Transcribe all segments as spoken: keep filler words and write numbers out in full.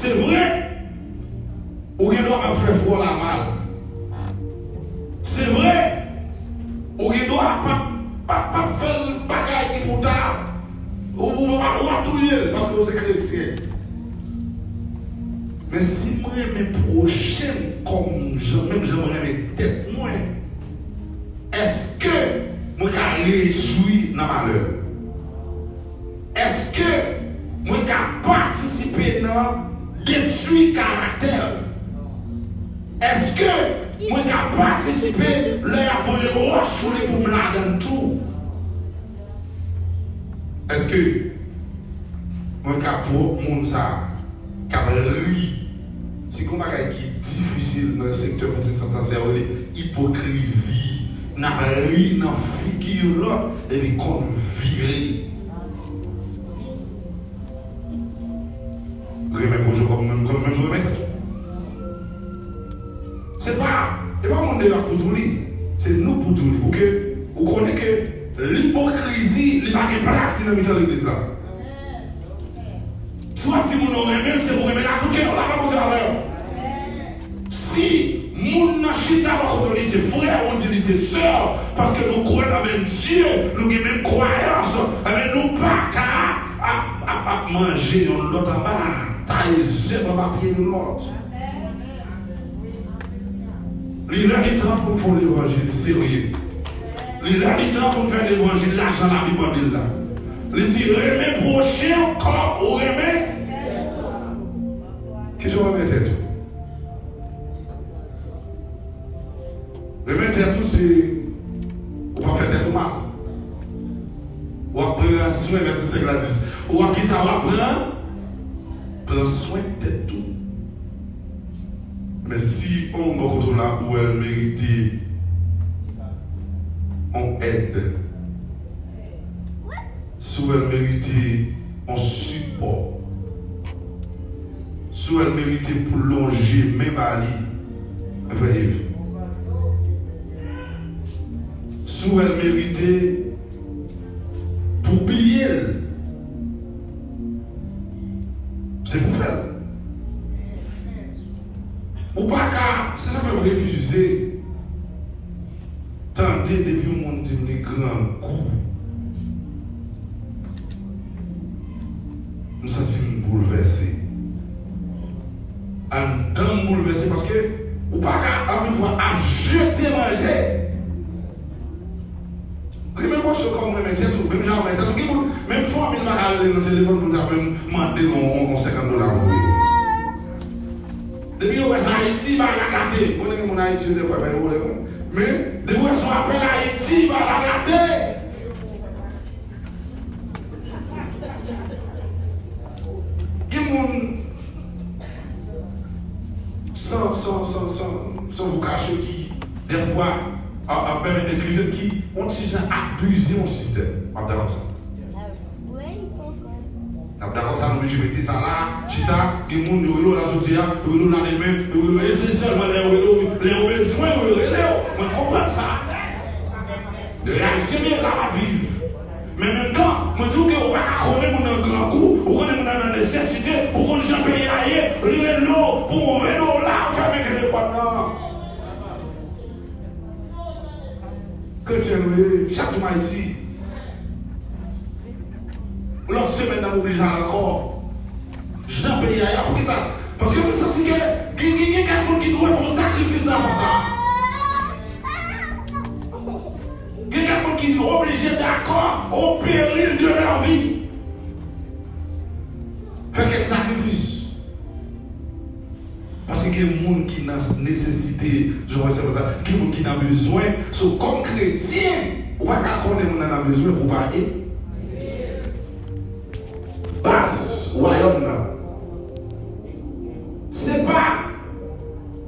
Se vre, ou gen dwa p ap fè frè w lamal. Se vre, ou gen dwa p ap, p ap, p ap fè l bagay ki pou ta, ou, ou, ou ap touye l paske w se kretyen. Men si m renmen pwochen m kòm jan, menm jan m renmen tèt mwen, èske mwen ka rejwi nan malè? Èske mwen ka patisipe nan detwi karaktè l? Èske mwen ka patisipe lè y ap voye wòch sou li pou m ladan l tou? Èske mwen ka pwòp moun sa a k ap ri? Si gen yon bagay ki difisil nan sektè pwotestan, se rele ipokrizi. N ap ri nan figi lòt epi konn vire. Renmen pwodui w kòm menm, kòm menm jan w renmen tèt ou. Se pa, e pa moun deyò k pou di w li. Se nou k pou di w li. Pouke ou konnen ke lipokrizi, li pa gen plas li nan mitan legliz la. Si w ap di moun ou renmen l, se pou renmen l ak tout kè w, lapè Bondye avè w. Si moun nan chita bò kote w, li se frè w, ou di li se sè w, paske nou kwè nan menm Dye, nou gen menm kwayans, enben nou pa ka ap, ap, ap manje yonn lòt anba, taye zèb anba pye yonn lòt. Li lè li tan pou n fè yon levanjil serye. Li lè li tan pou n fè levanjil la jan Labib mande l la. Li di, renmen pwochen w kòm ou renmen. Kijan w renmen tèt ou? Renmen tèt ou se ou p ap fè tèt ou mal. W ap pran swen, vèsè senk la di, w ap kisa w ap pran? Pran swen tèt ou. Men si yon moun bò kote w la, ou wè l merite yon èd, si w wè l merite yon sipò, si w wè l merite pou lonje men ba li, men fè ev. Si w wè l merite pou bliye l, se pou fè l. Ou pa ka, se sa fè m refize tande depi yon moun di m li grangou, m santi m boulvèse. Anndan m boulvèse paske ou pa ka anpil fwa ap jete manje. Renmen pwochen w kòm w renmen tèt ou, menm jan w renmen tèt ou. Gen moun, menm fanmi l pa ka rele nan telefòn pou l ta menm mande l yon, yon, yon senkant dola pou li. Depi yo wè se Ayiti, bagay la gate. Konnen gen moun Ayiti yo defwa bay pwoblèm, wi. Men, depi w wè se yon apèl Ayiti, bagay la gate. Gen moun san, san, san, san, san vokasyon ki, defwa, a, a, pèmèt, eskize m, ki yon ti jan abize yon sistèm. M ap dakò sa. N ap dakò sa, nou oblije mete sa la, chita, gen moun yo rele w la jodi a, yo rele w la demen, yo rele w, e se sèlman lè yo rele w, lè yo bezwen w, yo rele w. Mwen konprann sa. Reyalite byen la w ap viv. Men menm tan, mwen di w ke ou pa ka konnen moun nan grangou, ou konnen moun nan nan nesesite, ou konn jan peyi a ye, li rele w pou yon ven dola, ou fèmen telefòn nan. Kretyen nou ye, chak jou m Ayiti. Lòt semèn nan m oblije al ankò. Jan peyi a ye, poukisa? Paske mwen santi ke gen, gen, gen kèk moun ki dwe fè yon sakrifis nan afè sa. Gen kèk moun ki oblije dakò au péril de leur vie. Fè kèk sakrifis. Paske gen moun ki nan nesesite, jan w wè sèmanta, gen moun ki nan bezwen. So, kòm kretyen, ou pa ka konnen moun nan nan bezwen pou w pa ede. Baz wayòm nan, se pa,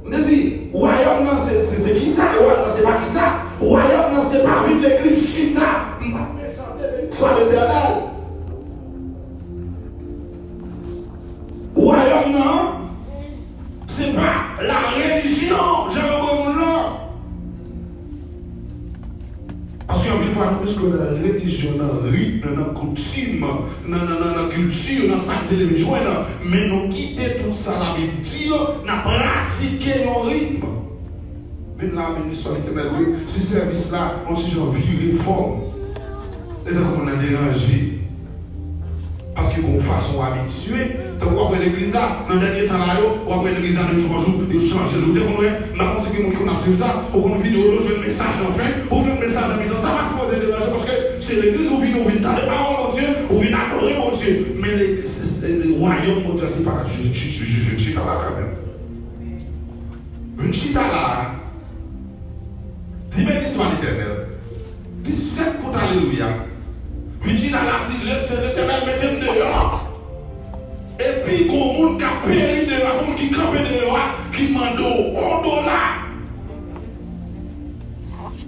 m te di, wayòm nan se, se, se kisa? Wayòm nan se pa kisa? Wayòm nan se pa vin legliz chita, m ap mechante, beniswa Letènèl. Wayòm nan, se pa la relijyon, jan yo pran moun lan. Paske anpil fwa nou plis ke Nan relijyon, nan ritm, nan koutim, nan, nan, nan, nan kilti, nan sa n te leve jwenn, men nou kite tout sa Labib di yo, n ap pratike yon ritm. Vin la, men listwa Letènèl, wi, si sèvis la, yon ti jan vire fòm. E tankou moun nan deranje. Paske gon fason w abitye, tankou w ap wè legliz la, nan dènye tan la yo, w ap wè legliz la de jou an jou, yo chanje l. Ou te konn wè, m pa konn si gen moun ki konn ap swiv sa, ou konn videyo yo, jwenn mesaj nan fen, ou jwenn mesaj nan mitan, sa pa sipoze deranje, paske se legliz ou vin, ou vin tande pawòl Bondye, ou vin adore Bondye. Men le, se, se, le wayòm Bondye a, se pa jis, jis, jis, jis chita la kanmenm. Vin chita la a. Di, "Beni swa Letènèl." Di sèt kout alelouya. Vin chita la, di, "Letè-, Letènèl, mete m deyò." Epi gon moun k ap peri deyò a, gon moun ki kanpe deyò a, ki mande w yon dola.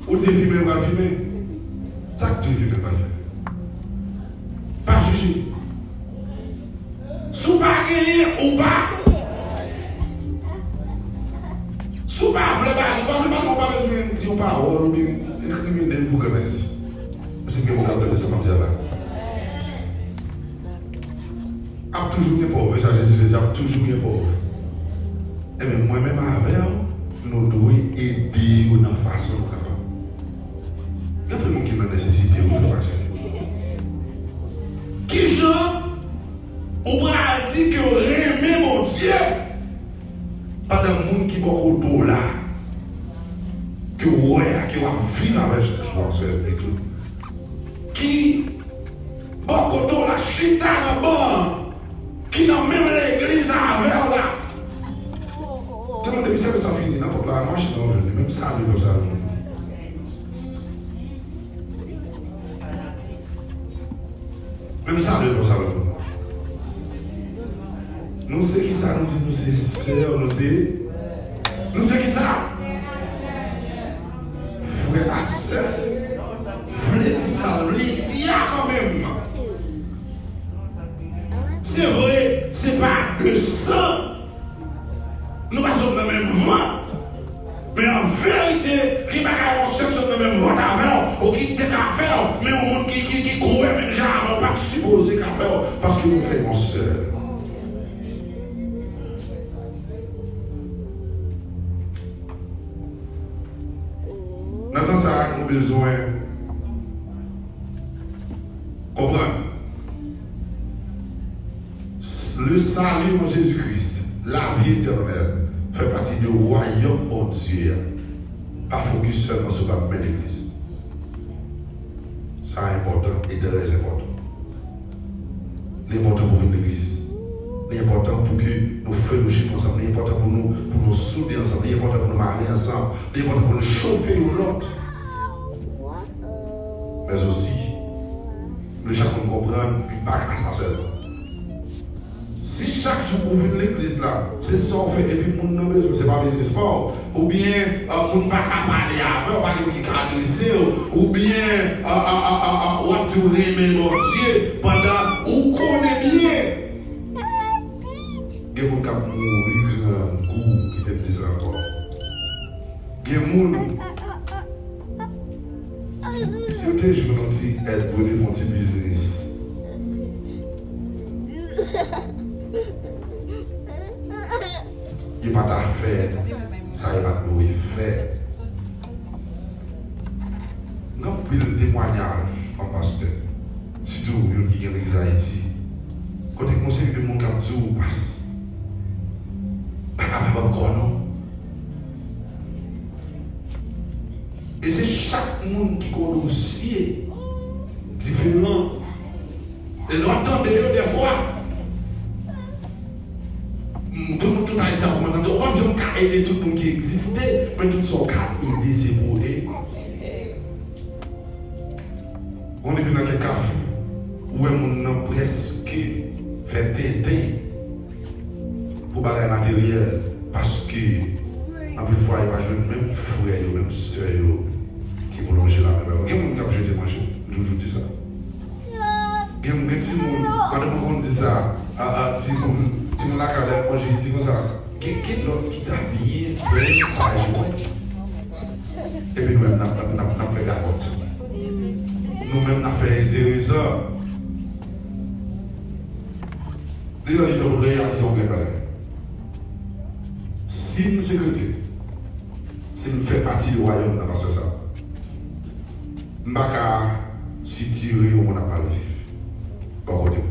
Ou di, "Fimen, pral fimen." Sa k di w fimen, pral fimen? Pa jije. Si w pa genyen, ou pa. Si w pa vle ba li, ou pa vle ba li, ou pa bezwen di yon pawòl oubyen enkrimine l pou grandèsi. Èske gen moun k ap tande sa m ap di a la? Ap toujou gen pòv, e sa Jezi te di, ap toujou gen pòv. Ebyen, mwen menm avè w, nou dwe ede yo nan fason nou kapab. Gen anpil moun ki nan nesesite, wi, frè Pastè. Kijan ou pral di ke w renmen Bondye pandan moun ki bò kote w la, ke w wè a, ke w ap viv avè l chak jou a, sè m, ki bò kote w la, chita nan ban an, ki nan menm legliz avè w la. Demen depi sèvis la fini, nan pòt la, nan machin nan, w jwenn li, menm salye l, w salye l. Menm salye l, w salye l. Nou se kisa? Nou di nou se sè, nou se, nou se kisa? Frè a sè. Vle di sa l vle di a kanmenm. Se vre, se pa de san. Nou pa sot nan menm vant. Men an verite, gen bagay yon sèk sot nan menm vant avè w, ou ki te ka fè w, men yon moun ki, ki, ki kwè menm jan avè w pa t sipoze ka fè w, paske nou fè yon sèl. Nan tan sa a, nou bezwen konprann. Le salut en Jésus-Christ, lavi etènèl, fè pati de wayòm Bondye a. Pa fokis sèlman sou gad men legliz. Sa enpòtan e trè enpòtan. Li enpòtan pou vin legliz. Li enpòtan pou ke nou fellowship ansanm. Li enpòtan pou nou, pou nou soude ansanm. Li enpòtan pou nou mare ansanm. Li enpòtan pou nou chofe youn lòt. Men osi, nou chak moun konprann, li pa ka sa sèlman. Si chak jou ou vin legliz la, se sa w fè epi moun nan bezwen, se pa biznis pa w, oubyen, ah, moun pa ka pale avè w, pa gen moun ki ka adrese w, oubyen, ah, ah, ah, ah, ah, w ap di w renmen Bondye pandan ou konnen byen gen moun k ap mouri grangou ki te plis ankò. Gen moun, si yo te jwenn yon ti èd pou yo leve yon ti biznis, yo pa ta fè sa yo pa t dwe fè. Gen anpil temwayaj an pastè, sitou youn ki gen legliz Ayiti, kote gen yon seri de moun k ap di w, "Pas, pa kapab ankò non." E se chak moun ki gen yon dosye diferan. E lè w ap tande yo dèfwa, m, tout, tout Ayisyen ap kòmanse tande, ou p ap janm ka ede tout moun ki egziste, men tout sa w ka ede, se pou w ede. Ou konn depi nan kèk kafou, ou wè moun nan prèske fè tenten pou bagay materyèl, paske anpil fwa yo pa jwenn menm frè yo, menm sè yo ki pou lonje lamen ba yo. Gen moun k ap jete manje, m toujou di sa. Gen, gen timoun, madanm mwen konn di sa, a, a, timoun, timoun lakay la ap manje, li di konsa, gen, gen lòt ki ta byen fè pa jwenn. Epi nou menm, n ap, n ap, n ap, n ap fè gagòt. Nou menm n ap fè enteresan. Li nan li tan pou reyalize yon grenn bagay. Si m se kretyen, si m fè pati de wayòm nan, pastè Sam, m pa ka sitire yon moun ap mal viv bò kote m.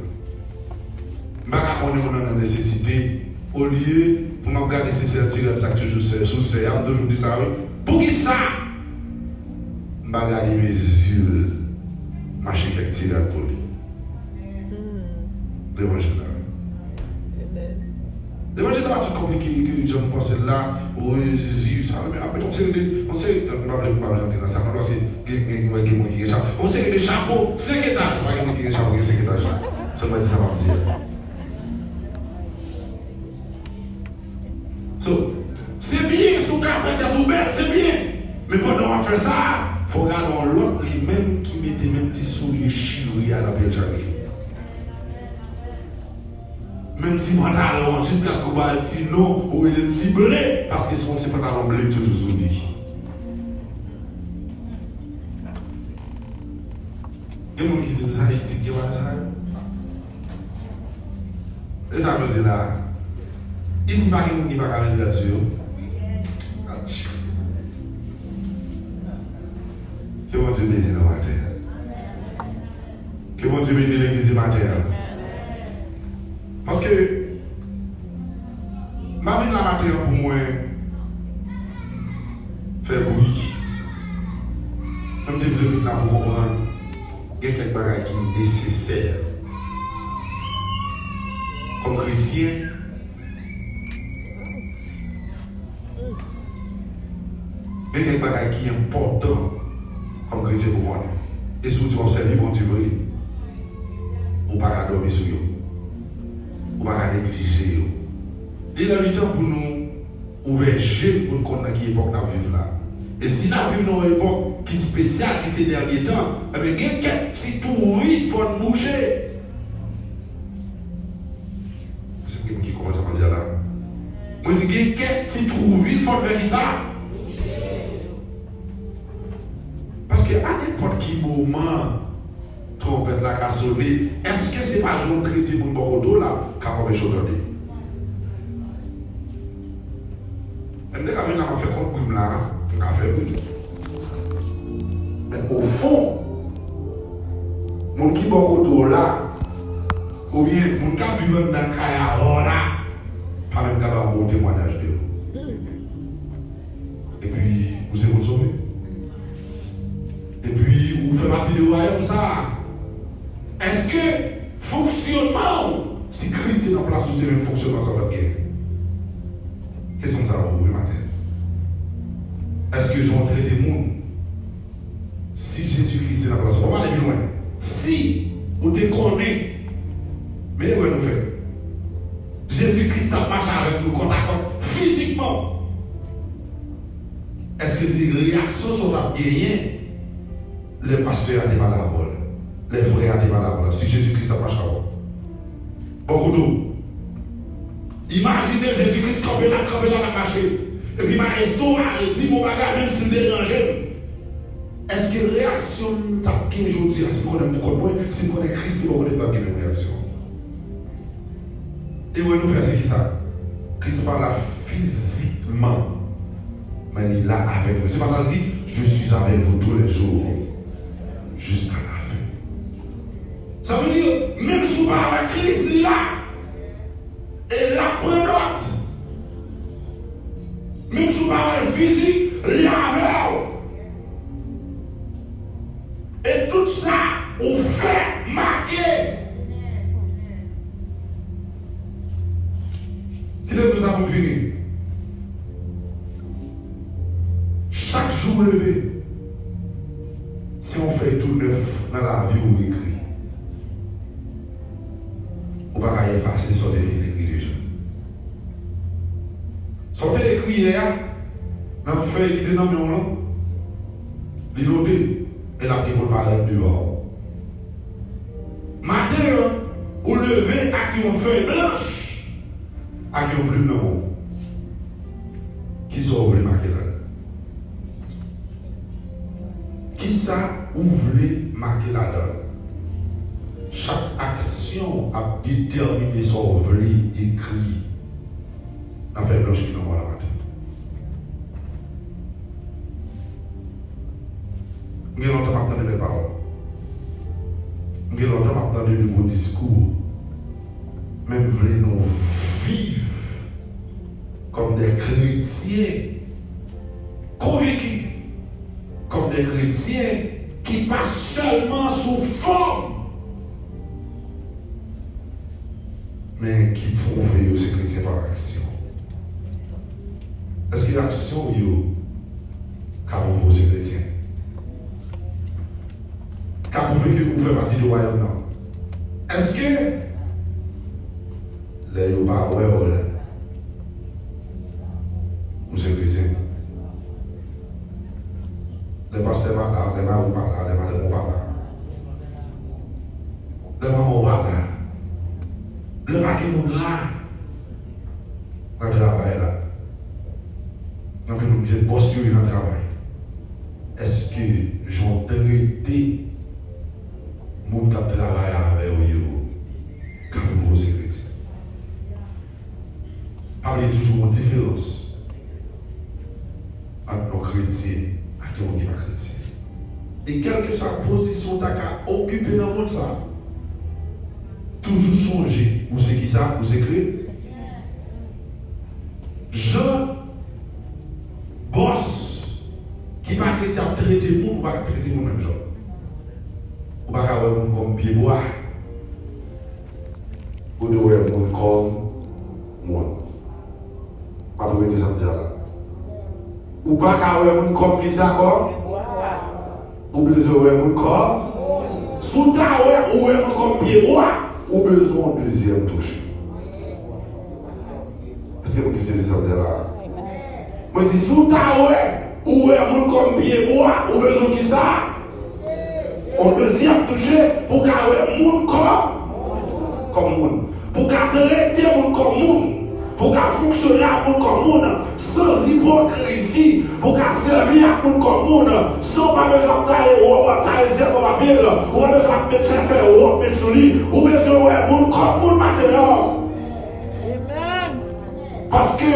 M pa ka konnen moun nan nan nesesite, olye pou m ap gade se sèl ti rad sa k toujou sè, sou sè a, m toujou di sa wi. Poukisa m pa gade mezi l m achte kèk ti rad pou li? Levanjil la. Levanjil la pa ti konplike ke jan m panse l la. Wi, zizi, sa, men ap met yon seri de, yon seri, m pa vle, m pa vle antre nan sa non, paske gen, gen, gen, gen moun ki gen chapo, yon seri de chapo, senk etaj, pa gen moun ki gen chapo, gen senk etaj la. Sèlman di sa m ap di a. So, se byen, si w ka fè tèt ou bèl, se byen. Men pandan w ap fè sa, fò w gade yon lòt li menm ki mete menm ti soulye chire a nan pye l chak jou. Menm ti pantalon an, jiskaske w ba l ti non, ou rele l ti ble, paske se yon ti pantalon ble k toujou sou li. Gen moun ki di m sa etik, gen bagay sa yo. E sa nou di la. Isi pa gen moun ki pa ka met rad sou yo. Atch. Ke Bondye beni nou maten. Ke Bondye beni legliz maten an. Paske, m pa vin la maten an pou mwen fè bri. Men m te vle vin la pou konprann gen kèk bagay ki nesesè kòm kretyen. Gen kèk bagay ki enpòtan kòm kretyen pou konnen. E si w di w ap sèvi Bondye vre, ou pa ka dòmi sou yo. Ou pa ka neglije yo. Li lè li tan pou nou ouvè je n pou n konn nan ki epòk n ap viv la. E si n ap viv nan yon epòk ki espesyal, ki se dènye tan, enben gen kèk ti twou vid fò n bouje. Èske gen moun ki konprann sa m ap di a la? Mwen di gen kèk ti twou vid fò n fè kisa? Paske a nenpòt ki moman twonpèt la ka sone, èske se pa jan w trete moun bò kote w la k ap anpeche w tande? M te ka vin la m ap fè kont bri m la, m ka fè bri tou. Men ofon, moun ki bò kote w la, oubyen moun k ap viv anndan kay avè w la, pa menm ka ba w bon temwayaj de yo. Epi, ou se moun sove. Epi, ou fè pati de wayòm sa a. Èske fonksyònman w, si Kris te nan plas ou, se menm fonksyònman sa w t ap genyen? Kesyon sa a pou ou wi maten. Èske jan w trete moun, si Jezi Kris te nan plas ou, pa pale pi lwen. Si ou te konnen, men erè nou fè. Jezi Kris t ap mache avèk nou kòtakòt fizikman. Èske se reyaksyon sa w t ap genyen lè pastè a te pale avè w la, lè frè a te pale avè w la, si Jezi Kris t ap mache avè w? Bò kote w. Imajine Jezi Kris kanpe la, kanpe la, l ap mache. Epi maestro a di m yon bagay, menm si l deranje m. Èske reyaksyon m t ap gen jodi a, si m konnen m pou kont mwen, si m konnen Kris se bò kote m, t ap gen menm reyaksyon an? Erè nou fè se kisa? Kris pa la fizikman, men li la avèk nou. Se pa sa l di, je suis avec vous tous les jours jusqu'à la fin. Sa vle di, menm si w pa avèk Kris, li la. E l ap pran nòt. Menm si w pa wè l fizik, li avè w. E tout sa ou fè make. Kite m di sa pou m fini. Chak jou w leve, se yon fèy tou nèf nan lavi w ou ekri. Ou pa ka efase sa w te fin ekri deja. Sa w te ekri yè a, nan fèy ki te nan men w lan, li note, e l ap gen pou l parèt deyò a w. Maten an, ou leve ak yon fèy blanch, ak yon plim nan men w. Kisa w vle make ladan? Kisa ou vle make Chak aksyon ap detèmine sa w vle ekri nan fèy blanch ki nan men w la maten. M gen lontan m ap tande bèl pawòl. M gen lontan m ap tande de gwo diskou. Men m vle nou viv kòm de kretyen konvenki, kòm de kretyen ki pa sèlman sou fòm, men ki pwouve yo se kretyen pa aksyon. Èske aksyon w yo ka pwouve w se kretyen? Ka pwouve ke ou fè pati de wayòm nan? Èske lè yo pa wè w la, ou se kretyen? Lè pastè pa la, lè mari w pa la, lè madanm ou pa la, lè manman w pa la, lè pa gen moun la nan travay la, nan ke nou di bòs yo nan travay, èske jan w trete moun k ap travay avè w yo ka pwouve w se kretyen? Pa bliye toujou gon diferans ant yon kretyen ak yon moun ki pa kretyen. E kèlkeswa pozisyon w ta ka okipe nan mond sa a, toujou sonje ou se kisa, ou se kre-, jan bòs ki pa kretyen ap trete moun, ou pa ka trete moun menm jan. Ou pa ka wè moun kòm pyebwa. Ou dwe wè moun kòm moun. M ap repete sa m di a la. Ou pa ka wè moun kòm kisa kòm? Ou bezwen wè moun kòm moun. Si w ta wè, ou wè moun kòm pyebwa, ou bezwen yon dezyèm touche. Èske moun ki sezi sa m di a la? Mwen di, si w ta wè, ou wè moun kòm pyebwa, ou bezwen kisa? Yon dezyèm touche pou w ka wè moun kòm, kòm moun. Pou w ka trete moun kòm moun. Pou w ka fonksyone ak moun kòm moun. Sans ipokrizi. Pou w ka sèvi ak moun kòm moun. San w pa bezwen ap taye wòb, taye zèb, papye l. Ou pa bezwen ap met chèfè wòb, met sou li. Ou bezwen wè moun kòm moun maten an. Amen. Paske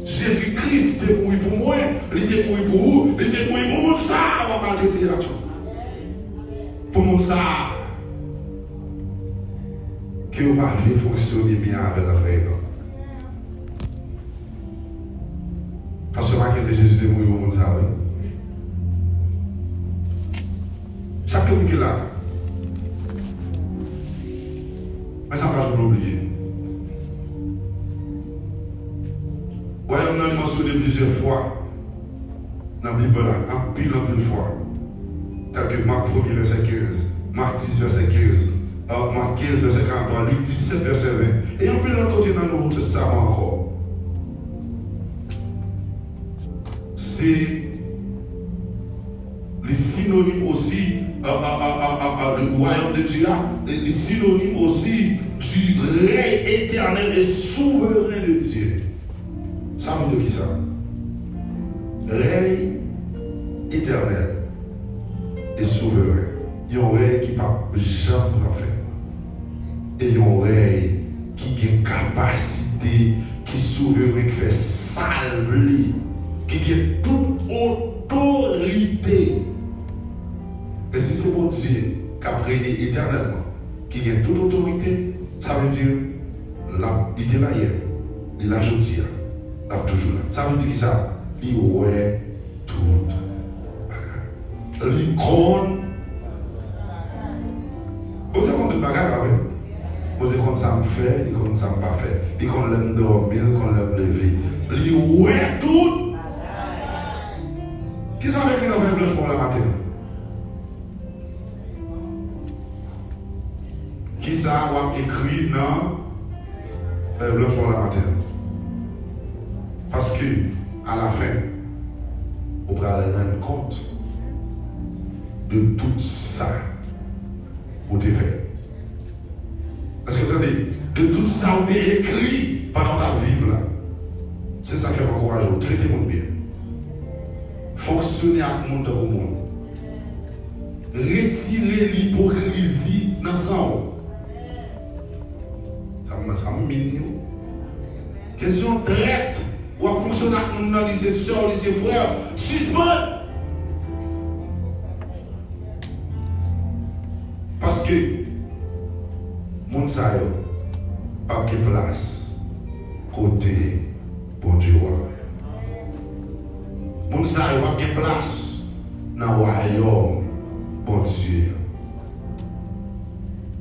Jezi Kris te mouri pou mwen, li te mouri pou ou, li te mouri pou moun sa a w ap maltrete a tou. Pou moun sa a ke yo pa vle fonksyone byen avè l nan fèy non. Paske pa kenbe Jezi te mouri pou moun sa a wi. Chak moun ki la, men sa pa janm bliye. Wayòm nan li mansyone plizyè fwa nan Bib la, anpil, anpil fwa. Tèlke Mak premye vèsè kenz, Mak dis vèsè kenz, Mak kenz vèsè karant twa, Lik disèt vèsè ven, e anpil lòt kote nan Nouvo Testaman ankò. Se Li sinonim osi, a, a, a, a, le royaume de Dieu a, li sinonim osi du règne éternel et souverain de Dieu. Sa vle di kisa? Rèy etènèl e souveren. Yon rèy ki p ap janm pran fen. E yon rèy ki gen kapasite, ki souveren, ki fè sa l vle, ki gen tout otorite. E si se Bondye k ap rene etènèlman, ki gen tout otorite, sa vle di, l ap, li te la yè, li la jodi a, l ap toujou la. Sa vle di kisa? Li wè tout bagay. Li konn. Bondye konn tout bagay, pa vre? Bondye konn sa m fè, li konn sa m pa fè. Li konn lè m dòmi, li konn lè m leve. Li wè tout. Kisa m ekri nan fèy blanch mwen la maten an? Kisa w ap ekri nan fèy blanch mwen la maten an? Paske, alafen, ou pral rann kont de tout sa ou te fè. Èske w tande? De tout sa ou te ekri pandan w t ap viv la. Se sa k fè m ankouraje w, trete moun byen. Fonksyone ak moun tankou moun. Retire lipokrizi nan san w. Sa m, sa m min yo. Kesyon trèt. W ap fonksyone ak moun nan, li se sè w, li se frè w. Sispann! Paske moun sa yo p ap gen plas kote Bondye w a. Moun sa yo p ap gen plas nan wayòm Bondye a.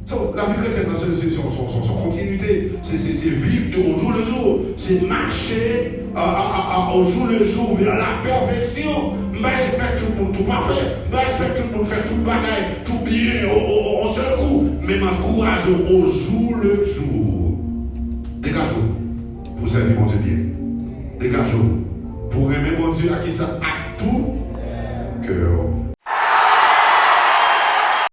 So, lavi kretyèn nan se, se, se, se, se, se kontinite, se, se, se viv de au jour le jour, se mache a, a, a, a, au jour le jour vers la perfection. M pa espè tout moun tou pafè, m pa espè tout moun fè tout bagay tou byen o, o, o, on sèl kou, men m ankouraje w au jour le jour. Degaje w pou w sèvi Bondye byen. Degaje w pou w renmen Bondye ak kisa? Ak tout